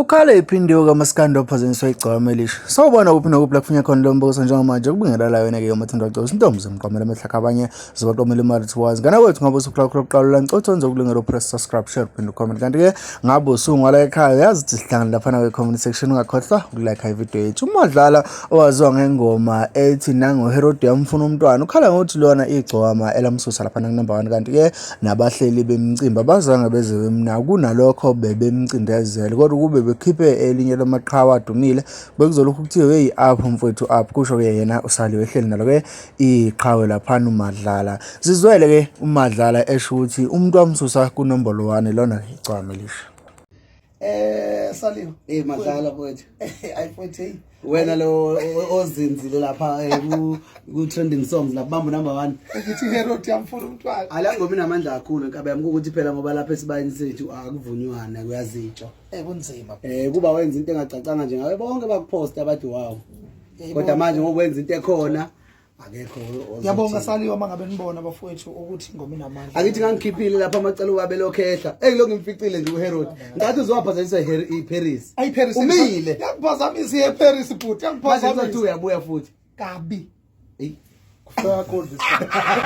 Ukhale iphindiwe kamaskandi ophazanyiswa igcokama elisha. Sawubona kuphi nokuphi la kufunya khona lo mbuso njengamanje kubingelala wena ke umathanda wagcoka isintombi zimqomela amehlakha abanye zibaqomela imali thiwazi. Ngana kwethu ngabe usukhula kuqala la ngicela wenze ukulungela upress subscribe share phinde comment. Kanti ke ngabe usungwala ekhaya uyazi ukuthi sihlangana lapha na comment section ungakhohlwa ukulike ivideo yethu. Umadlala owaziwa ngengoma ethi nango Herod yamfuna umntwana ukhala ngokuthi lona igcokama elamsusa lapha na number 1 kanti ke nabahleli bemicimbi abazange beze bemnaka kunalokho bebemcindezele kodwa ukube bekhiphe elinye lamaqhawe adumile bekuzolokhu kuthiwe hey up mfowethu up kusho ke yena usaliwe ehleli nalo ke iqhawe laphana uMadlala zizwele ke uMadlala esho ukuthi umuntu wamsusa kunombolo 1 lona igcwame lisha Eh Saliwe. Eh madlala mfowethu. Ayi mfowethu hey. Wena lo ozinzile lapha eh, ku ku trending songs lapha bambu number 1. Ngithi Herod yamfuna umntwana. Ala ngoma inamandla kakhulu nkabe yami ukuthi phela ngoba lapha esibayeni sethu akuvunywana kuyazitshwa. Eh kunzima. Eh kuba wenza into engacacanga nje ngabe bonke bakuposta bathi wow. Kodwa manje ngoba wenza into ekhona akekho ozothi- Ngiyabonga Saliwe uma ngabe nibona bafowethu ukuthi ingoma inamandla. Akithi ngangikhiphile lapha amacala ubabe lokhehla. Ey lo ngimficile nje uHerod. Ngathi uzowaphazanyiswa iParis. Ayi Paris. Umile. Yakuphazamisa iParis bhuti, Manje yakuphazamisa. uzothi uyabuya futhi. Kabi. Ey. Kufika kakhulu this time.